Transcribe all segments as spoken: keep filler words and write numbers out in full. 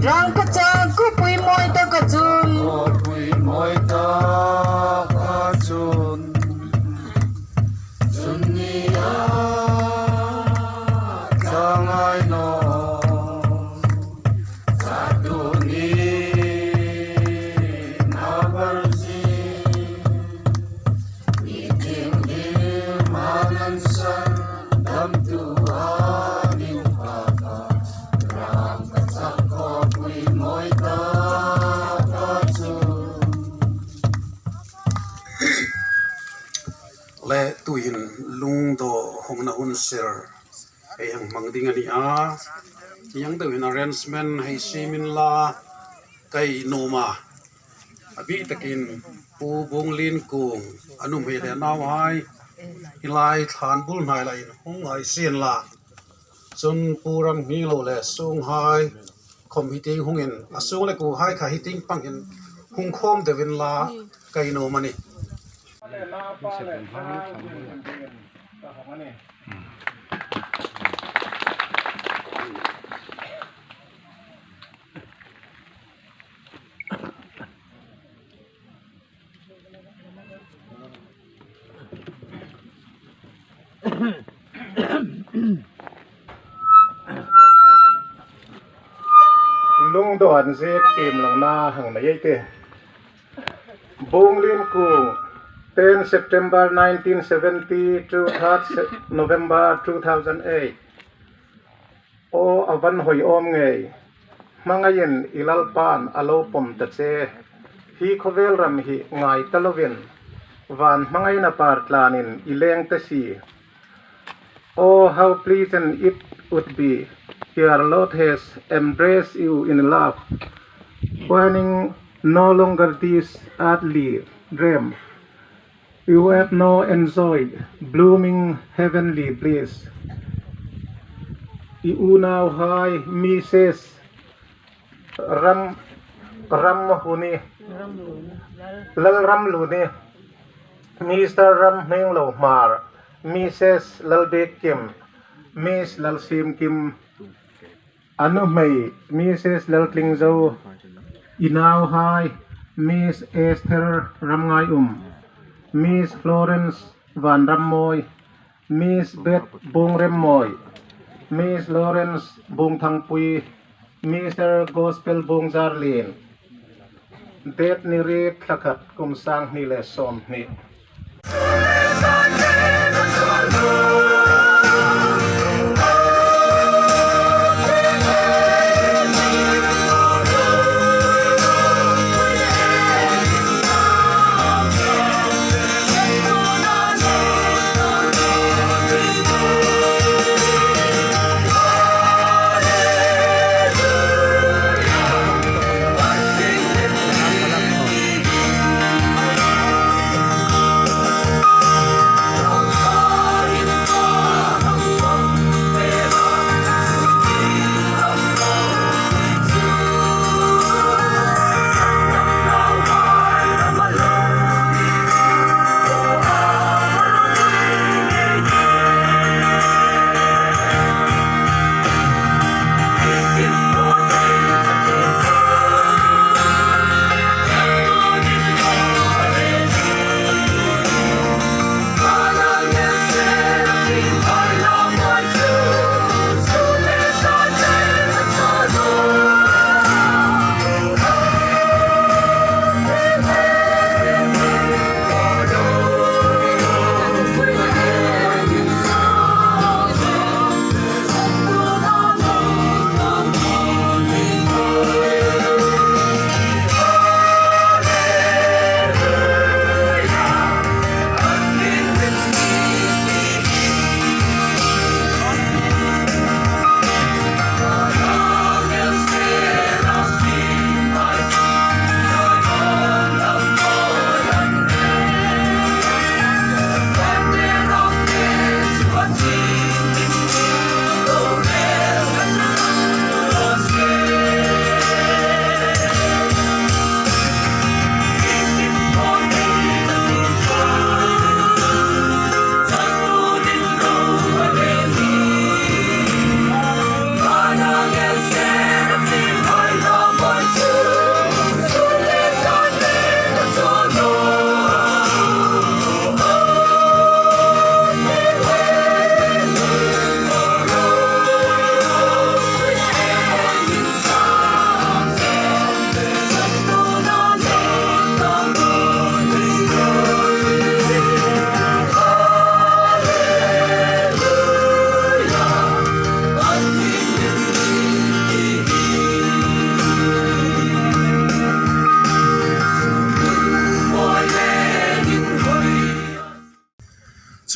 Rangkachak khawpui mawi taka chun. Khawpui mawi taka chun. Chun nia tlangai naw. Chatu ni na barzi. Le tuhin Lungdaw hawngna hun sir ei hang hmang ding a ni a. Hieng deuhin arrangement hei siem inla, ka nuom a. A bik takin Pu Bunglien Kung, a nuhmei le nauhai, hi lai thlan bul hnai lai hung hai sien la. Chun Pu Ramhnienglo le sunghai khawm hi tieng hungin, a sung le kuohai kha hi tieng pangin hung khawm deu inla, ka nuom a nih. Lungdaw an ziek tiem langna hang nei ei tih. Bunglien Kung, ten September nineteen seventy, two third Se-, November two thousand eight. Aw a van hoi awm ngei. Hmangaiin i Lalpan a lo pawm ta che. Hi khawvel ram hi ngai ta lovin, van hmangaina par tlanin i leng ta si. Oh, how pleasant it would be, your Lord has embraced you in love, wanting no longer this earthly dream. You have now enjoyed blooming heavenly bliss. I unauhai, Missus Ram, Ramhuni, Lalramluni, Mister Ramhnienglo Hmar, Missus Lalbikkim, Miss Lalsiemkim, a nuhmei, Missus Laltlingzo, i nauhai, Miss Esther Ramngaium, Miss Florence Vanrammawi, Miss Beth Bungremmawi, Miss Lawrence Bungthangpui, Mister Gospel Bungzarlien. Date ni riet, thla khat, kum sang hni le sawmhni.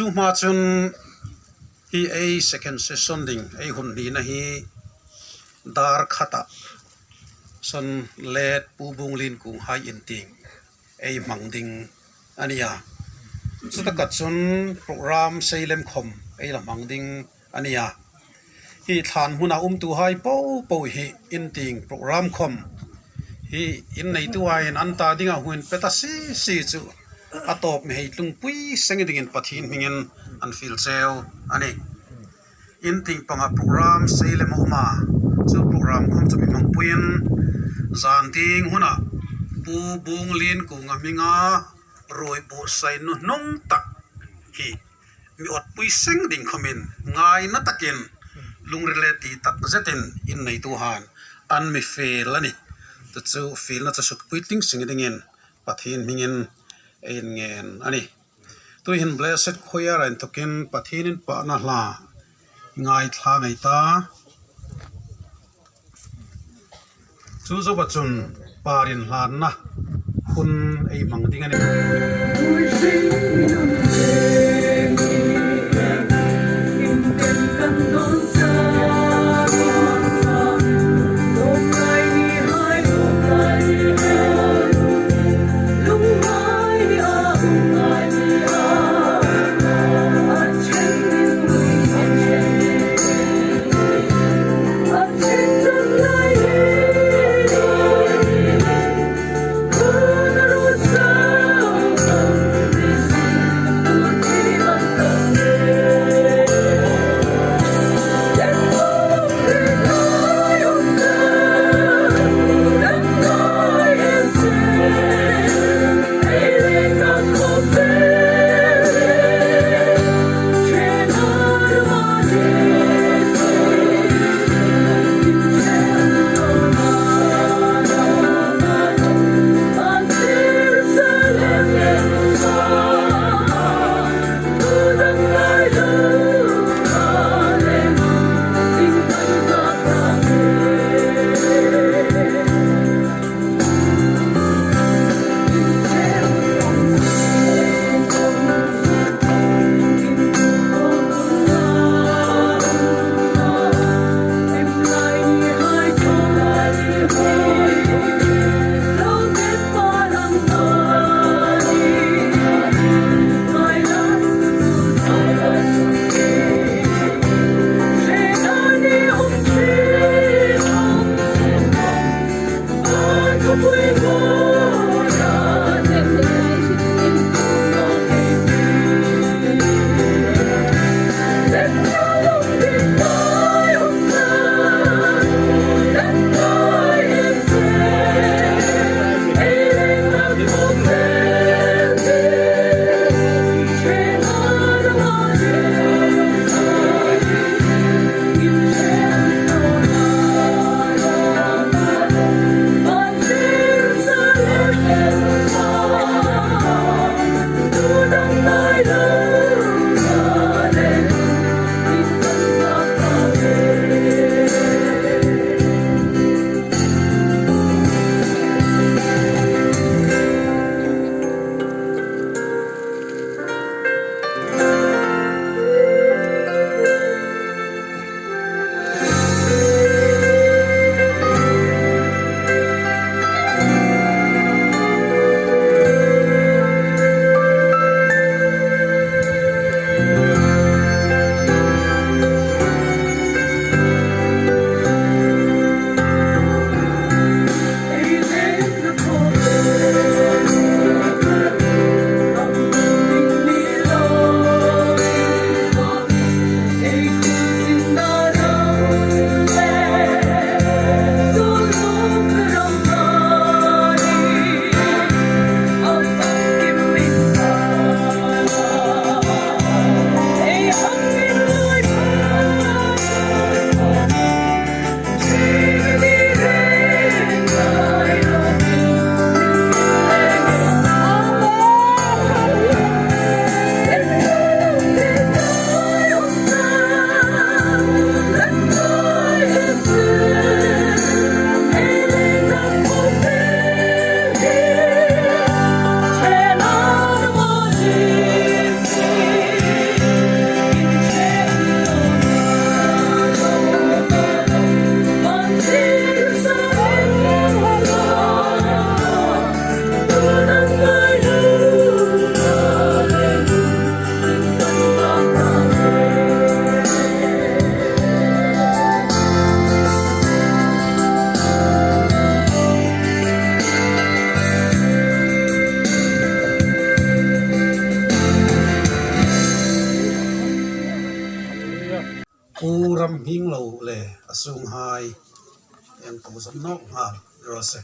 Chu hma chun hi ei second session ding, ei hun hnina hi dar khata sawn let Pu Bunglin Kunghai in tieng ei hmang ding a nih a. Chutaka chun program sei lem khom ei la hmang ding a nih a. Hi thlan hmuna umtuhai popo hi in tieng program khom hi in neituhaiin an ta dinga hung pe ta si si chu a tawp mi hei tlungpui seng dingin Pathien hmingin an fiel cheu a nih. In tieng panga program sei lem a um a, chu program khom chu mi hmangpuiin zan tieng huna Pu Bunglin Kunga hminga ruoi buotsai nuhnung tak hi mi awtpui seng ding khomin ngaina takin lungril le ti tak zetin in neituhaiin an mi fiel a nih. Chu chu fielna chu sukpui tling seng dingin Pathien hmingin ei ngen a nih. Tuhin Blessed Choir a inthokin Pathien inpakna hla ngaithla ngei ta. Chu zoa chun par inhlanna hun ei hmang ding a nih. Hminglo le a sunghai, en ko zam nawk nghal raw se.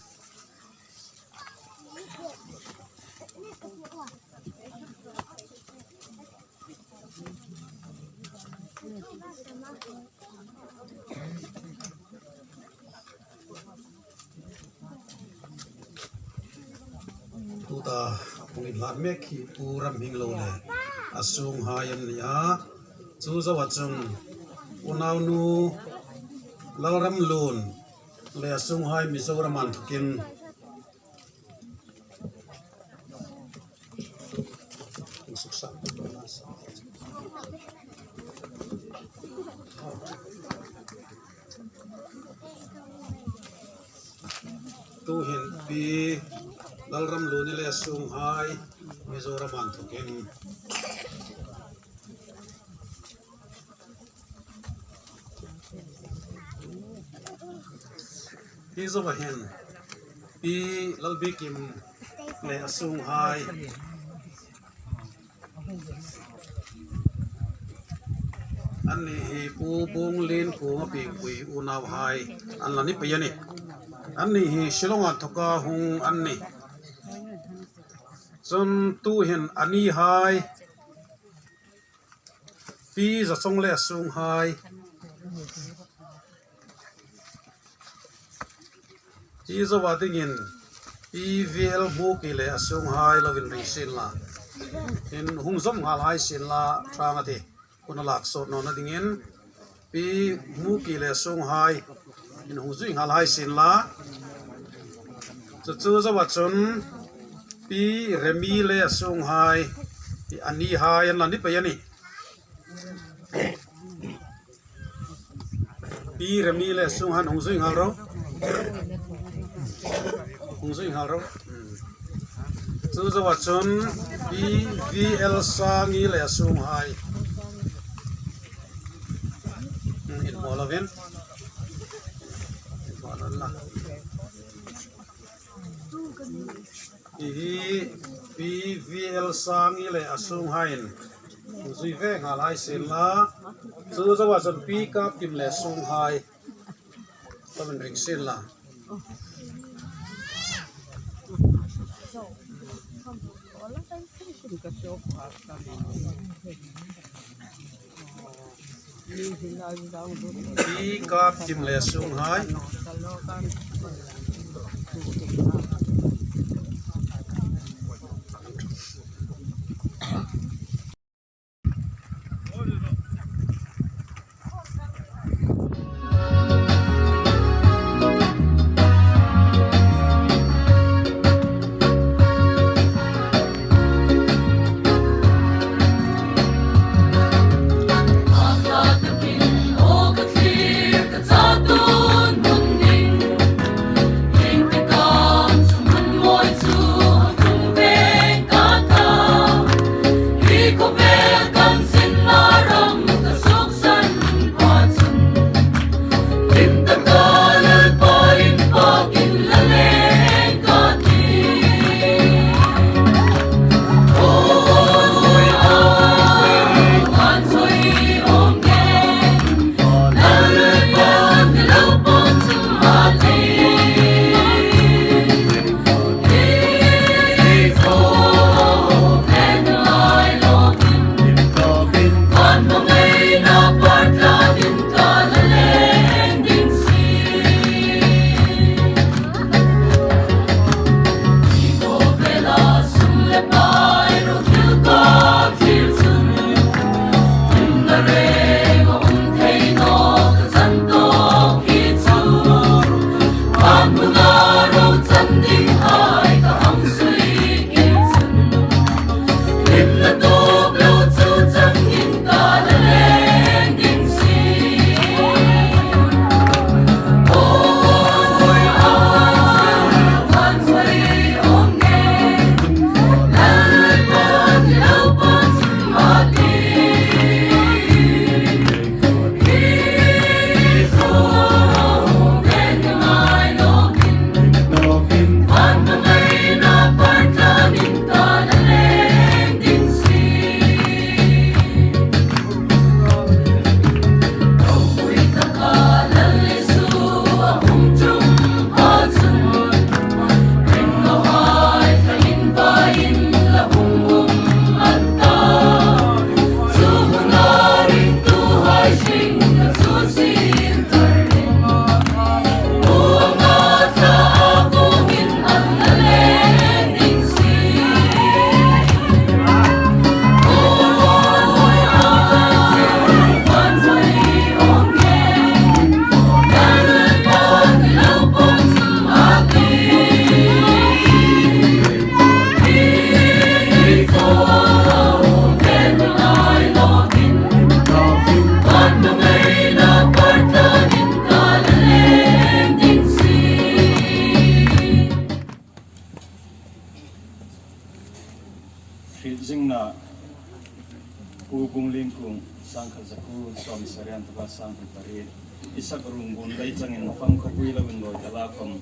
Tuta hung inhlat mek hi Pu Ramhminglo le a sunghai an ni a. Chu zoa chun unaunu Lalramlun le a sunghai Mizoram a inthokin Tuhin Pi Lalramlun le a sunghai Mizoram a inthokin. Hi zoa hin Pi Lalbikim le a sunghai. Anni hi Pu Bunglien Phunga Piengpui unauhai an la ni pei a nih. Anni hi Shillong a inthoka hung an nih. Chun tuhin a nihai Pi Zachawng le a sunghai. Hi zoa dingin Pi V L Hmuki le a sunghai lo inring sien la. Inhung zawm nghalhai sien la, ṭhang a tih. Hun a lak sawt nawna dingin Pi Hmuki le a sunghai inhung zui nghalhai sien la. Chu chu zoa chun Pi Remi le a sunghai, a nihai an la ni pei a nih. Pi Remi le a sunghai hung zui nghal ro. Hung zui nghal ro. Hmm. Chu zoa chun Pi V L Sangi le a sunghai. Hmm, inhmaw lovin. Inhmaw lo la. Hi hi Pi V L Sangi le a sunghaiin zui ve nghalhai sien la. Chu zoa chun Pi Kapkim le a sunghai lo inring sien la. Pi Kapkim le a sunghai. Zingna Pu Gung Ling Kung, sangkhat zakuo sawmsari inthoka sanghni pariet. I sak rungbun lei changin fang khawpui loin lawi ta la khawm,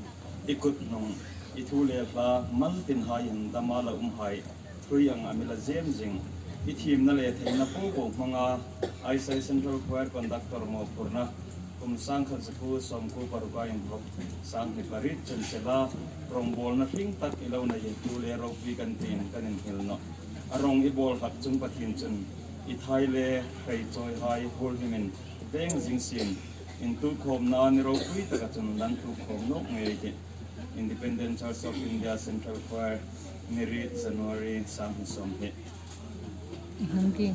i kut hnung, i thu le hla mal tin hai hin dama la um hai, hrui ang a mi la zem zing. I thiemna le theina po po hmanga, Aisai Central Choir Conductor mawphurna, kum sangkhat zakuo sawmkuo paruka inthok, sanghni pariet chun chela, rongbawlna hring tak i lo nei hi tu le ropui kan tiin kan inhil nawh. A rong i bawl hlak chung Pathien chun, i thai le hei chawi hai hul himin veng zing sien, intukhawmna ni ropui taka chun lan tukhawm nawk ngei ei tih. Independent Church of India Central Choir, Miri, January, sanghni sawmhni. Hmangki.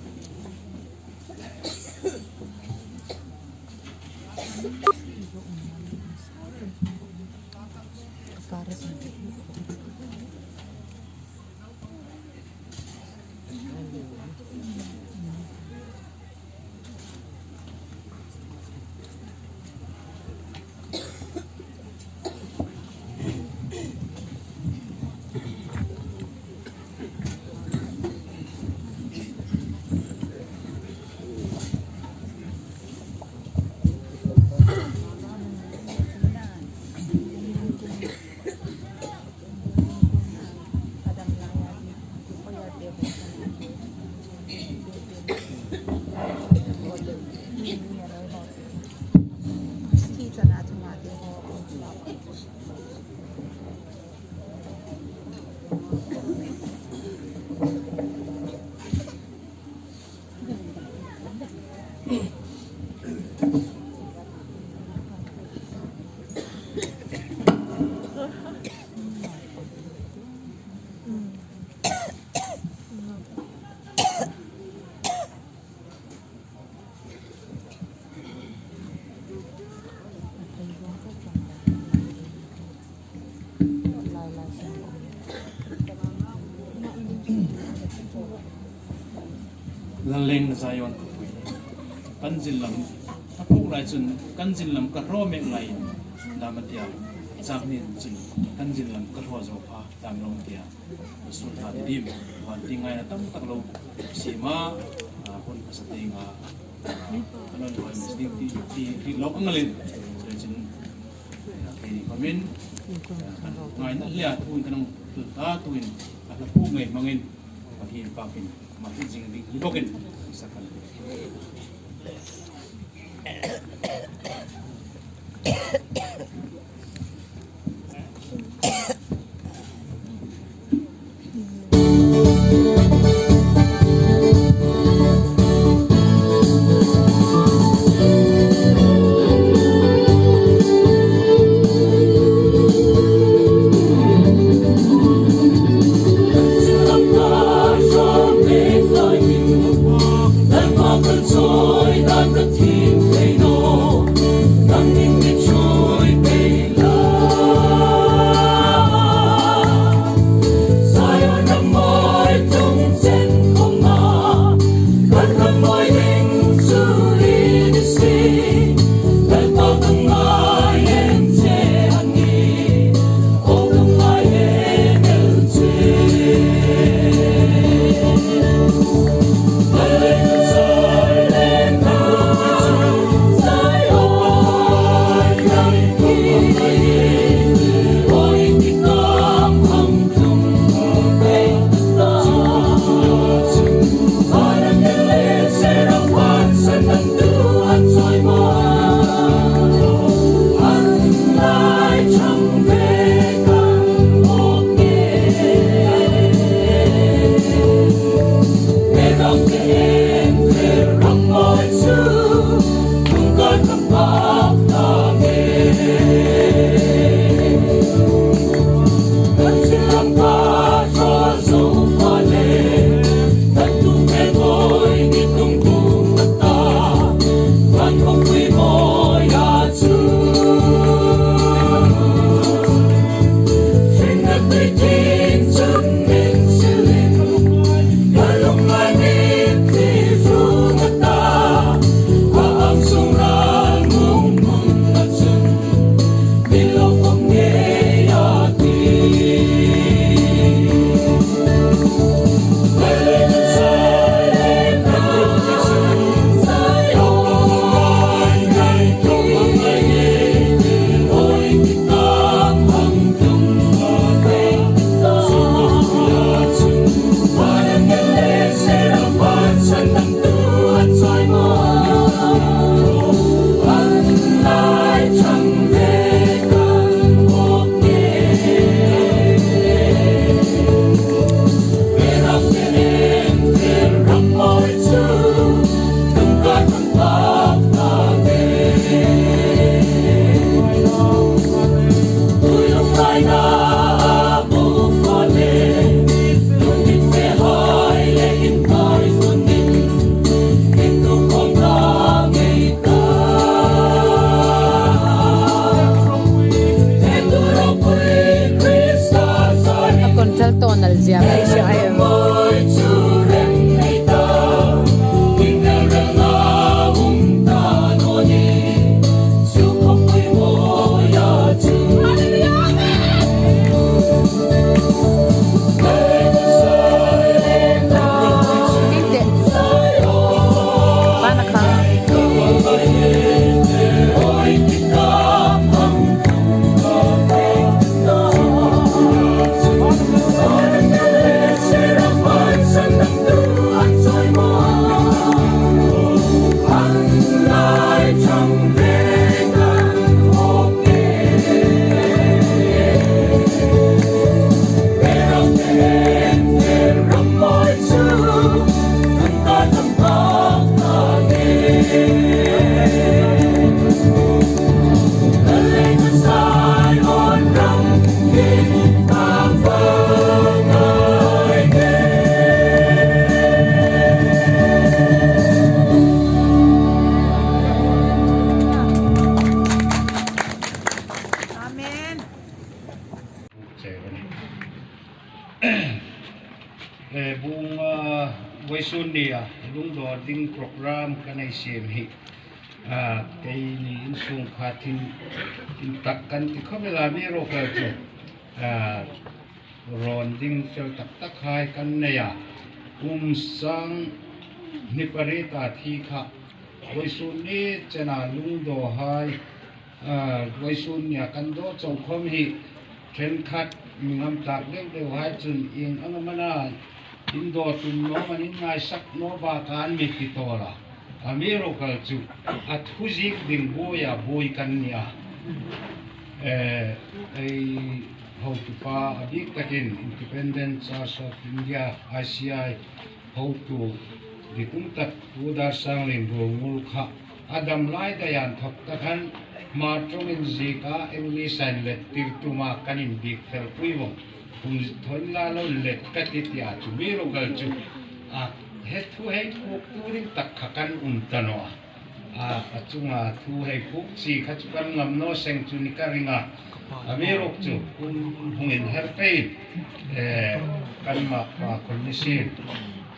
Lal lengna Zion khawpui. Kan zin lam, a puk lai chun kan zin lam ka hraw mek lai dam a tia. Chang nin chun kan zin lam ka hraw zo pha dam lo tia. Sun ha di dim, van ti ngai na tam tak lo. Sima, a, hun ka sa ti nga. Kan lo hoi mis ti, ti, ti, ti lo ang len. Chun, a, ti ni komin. A, kan ngai na lia, tuin kan ang tu ta, tuin. A la pu ngai mangin. Pathien pakin, ma hi zing ding hi bawkin, i sa kan. Ngal ziak ei sia ei. Amen. Eh, bung, ah, vawisun nia lungdaw ding program kan nei siem hi. Ah, keini insung kha tin, tin tak kan ti khawp el a, mi ruok chu. Ah, rawn ding fel tak tak hai kan nei a. Kum sang hni pariet a thi kha. Vawisun ni chena lungdaw hai. Ah, vawisun nia kan daw chau khawm hi, ṭhenkhat mi ngam tak deuh deuh hai chun ieng ang am a na, indaw tum naw manin ngaisak naw bak an mi ti tawl a. Amiruokchu a thu ziek ding buoia buoi kan ni a. Eh, ei hotupa a bik takin Independent Church of India, I C I, hotu ditum tak Pu Darsang Lien Ruolngul kha a dam lai dai an thawk ta khan, Hmar ṭawngin ziek a, English a inlet tir tuma kan inbiek fel pui vawng. Kum thaw inla lo let ka ti ti a, chu mi ruok chu. A, he thu hei phuok tu ding tak kha kan um ta naw a. A, a chunga thu hei phuok chi kha chu kan ngam naw seng chu ni ka ring a. Amiruokchu, hun, hun hung inher peiin, eh, kanmah pa khun ni sien,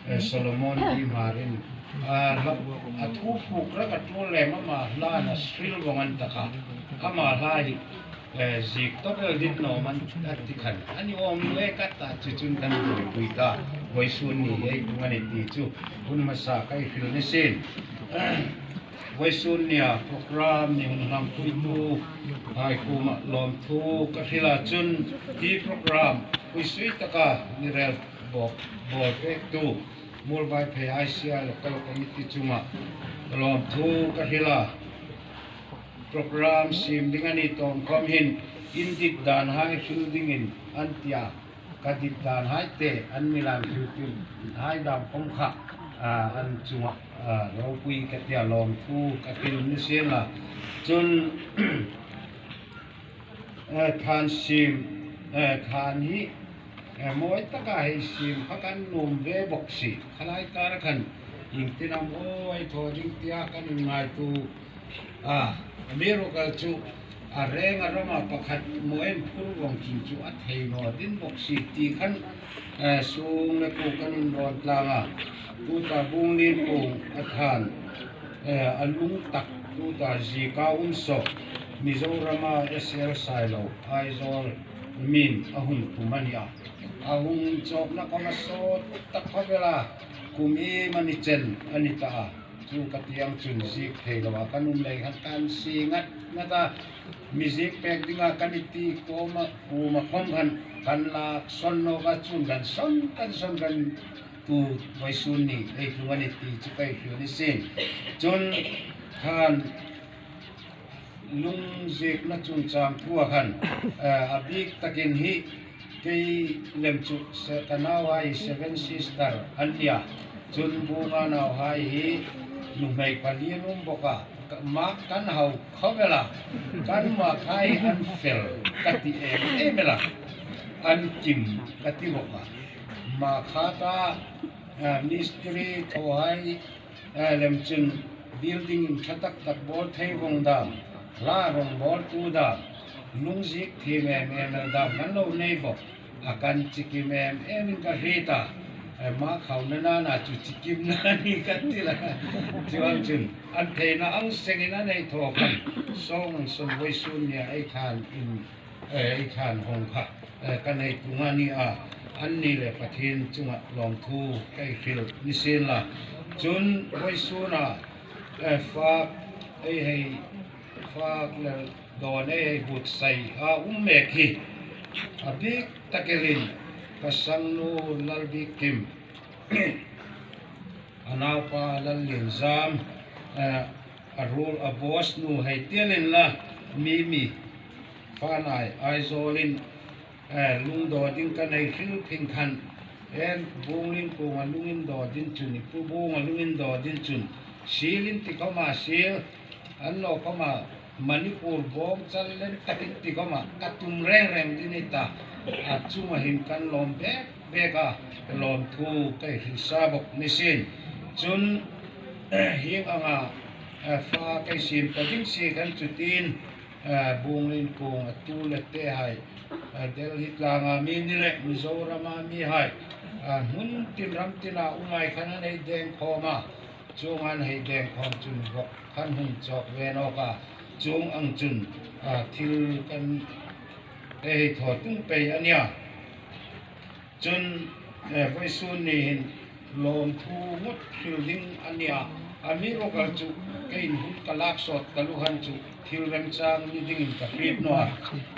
eh, Solomon P. Hmarin, a, hla, a thu phuok rak a tul lem ama hla'n a hril vawng an ta kha. Ama hla hi, eh, ziek tawp el dit naw am a ti khan. A ni awm le ka ta chu chun kan buoipui ta. Vawisun ni ei tung a ni ti chu hun hmasa ka hril ni sien. Vawisun nia program ni hung hlampuitu hai kuoma lawmthu ka hril a, chun hi program pui sui taka ni rel bawk, bawl pektu Muolvaiphei I C I Local Committee chunga lawmthu ka hril a. Program siem ding a ni tawm khawm hin, indit dan hai hril dingin an ti a. Ka dit dan hai te, an mi lam thil tir hai dam khawm kha, ah, an chunga, ah, ropui ka ti a, lawmthu ka hril ni sien la. Chun, eh, than siem, eh, than hi, eh, mawi taka hei siem kha kan nuom ve bawk si. Kha lai kara khan, ieng tin am aw ei thaw ding tia kan inngaituo a, amiruokchu a reng a rama pakhat mawiin phur vawng chun chu a thei naw ding bawk si ti khan, eh, sung le kuo kan inrawn tlang a. Tuta Bung Lien Kuong a than, eh, a lung tak tuta ziek a um saw, Mizorama S L Sailo, Aizawl min a hun tum a ni a. A hung chawkna khawm a sawt tak khawp el a, kum iem a ni chen a ni ta a. Chu ka ti ang chun ziek thei loa kan um lei khan kan sie ngat ngat a. Mi ziek pek dinga kan ti kuoma, kuoma khawm khan kan lak sawn nawk a, chun kan sawn, kan sawn kan tu vawisun ni ei tlung a ni ti chu ka hril ni sien. Chun khan lung ziekna chungchang thua khan, eh, a bik takin hi kei lem chu se-, ka nauhai Seven Sister an nia. Chun Bunga nauhai hi nuhmei pali an um bawk a. Ka, mak kan hau khawp el a. Kan makhai an fel ka ti em em el a. An kim ka ti bawk a. Makha ta, eh, mistri thawhai eh, lem chun building in ṭha tak tak bawl thei vawng dam, hla rawngbawltu dam, lung ziek thiem em em dam kan lo nei bawk. A kan chikim em em in ka hriet a. Eh, ma khauna nana chu chikimna ni ka ti la. Chuong chun, an theina ang sengin an hei thaw khan. Song ang sun vawisun nia ei than in, eh, ei than hawng kha. Eh, kan hei tlung a ni a. Anni le Pathien chunga lawmthu ka hei hril ni sien la. Chun vawisuna, eh, fak ei hei fak le dawn ei hei buotsai a um mek hi a bik tak elin ka sangnu Lalbikim, a naupa Lallienzam, eh, a ruol a boss nu hei ti elin la, Mimi, Fanai, Aizawlin, eh, lungdaw ding kan hei hril phin khan, en Bunglien kunga lungin daw ding chun, i pu Bunga lungin daw ding chun, sielin ti khawma siel, an lo khawma Manipur bawng chal lem takin ti khawma ka tum reng reng ding a ni ta. A chunga hin kan lawm bek bek a, lawmthu ka hei hril sa bawk ni sien. Chun, eh, hieng anga, eh, fa ka hei siem ta ding si khan chu tin, eh, Bunglien kung a tu le te hai, eh, Delhi tlanga mi ni le Mizorama mi hai, eh, hmun tin ram tina um hai khan an hei deng khawm a, chuong an hei deng khawm chun vawk khan hung chawk ve nawk a, chuong ang chun, eh, thil kan hei thaw tung pei a nia. Chun, eh, vawisun ni hin lawmthu ngawt hril ding a nia. Amiruokchu keiin hun ka lak sawt ka lu khan chu thil remchang ni dingin ka hriet naw a.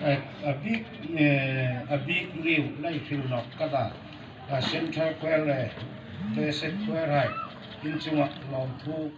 Eh, a bik, eh, a bik riu la hei hril nawk ka ta. A Central Choir le Blessed Choir hai in chunga lawmthu ka